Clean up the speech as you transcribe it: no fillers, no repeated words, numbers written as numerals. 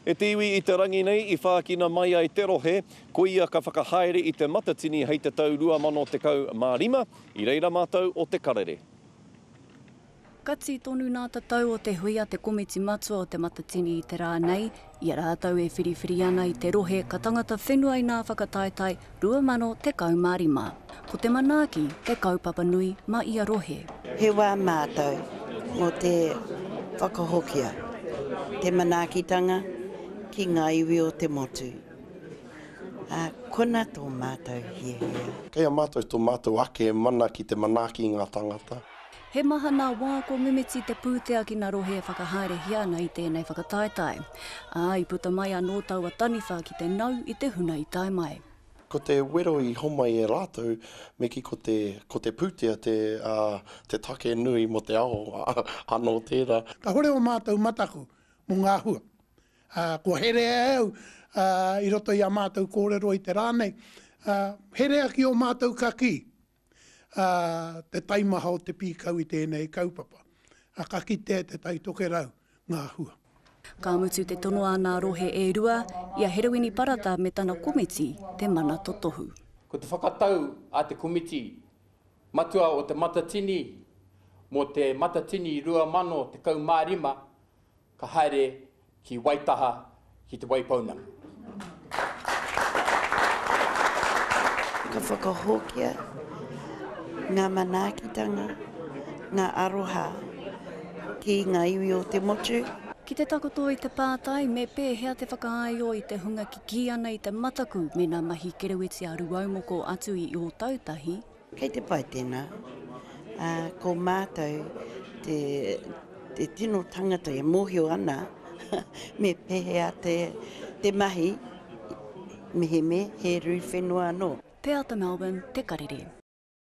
E te iwi i te rangi nei i whākina mai ai te rohe, koia ka whakahaere i Te Matatini hei te tau 2015, i reira mātou o Te Karere. Kati tonu nā tatau o te hui a te Komiti Matua o Te Matatini i te rā nei, i a rātou e whiriwhiri ana i te rohe ka tangata whenua i nā whakataetae 2015. Ko te manaaki te kaupapa nui ma ia rohe. He wā mātau mō te whakahokia te manaakitanga ki ngā iwi o te motu, ā, kona tō mātau hiahia. Kei a mātou tō mātou ake mana ki te manaaki i ngā tāngata. He maha nā wā kua mimiti te pūtea ki nā rohe e whakahaerehia ana i tēnei whakataetae. Ā, i puta mai anō taua taniwha ki te nau i te huna i tae mai. Ko te wero i homai e rātou, me kī ko te, ko te pūtea te, ā, te take nui mō te ao, ā, anō tērā. Kahore o mātou mataku mo ngā hua. Ā, kua herea e au, ā, i roto i a mātou kōrero i te rā nei, ā, herea ki ō mātou kakī, ā, te taimaha o te pīkau i tēnei kaupapa, ā, ka kitea e Te Tai Tokerau ngā hua. Ka mutu te tono a nā rohe e rua, i a Herewini Parata me tana komiti, te mana totohu. Ko te whakatau a te Komiti Matua o Te Matatini mō Te Matatini 2015 ka haere ki Waitaha ki Te Waipounamu. Ka whakahokia ngā manaakitanga, ngā aroha ki ngā iwi o te motu. Ki te takoto i te pātai me pēhea te whakaāio i te hunga kikī ana i te mataku mēnā mahi kereweti a Rūaumoko atu i Ōtautahi, Kei te pai tēnā. Ā, ko mātou te, te tino tangata e mōhio ana me pēhea te, te mahi mehemea he rū whenua anō. Te Ata Melbourne, Te Karere.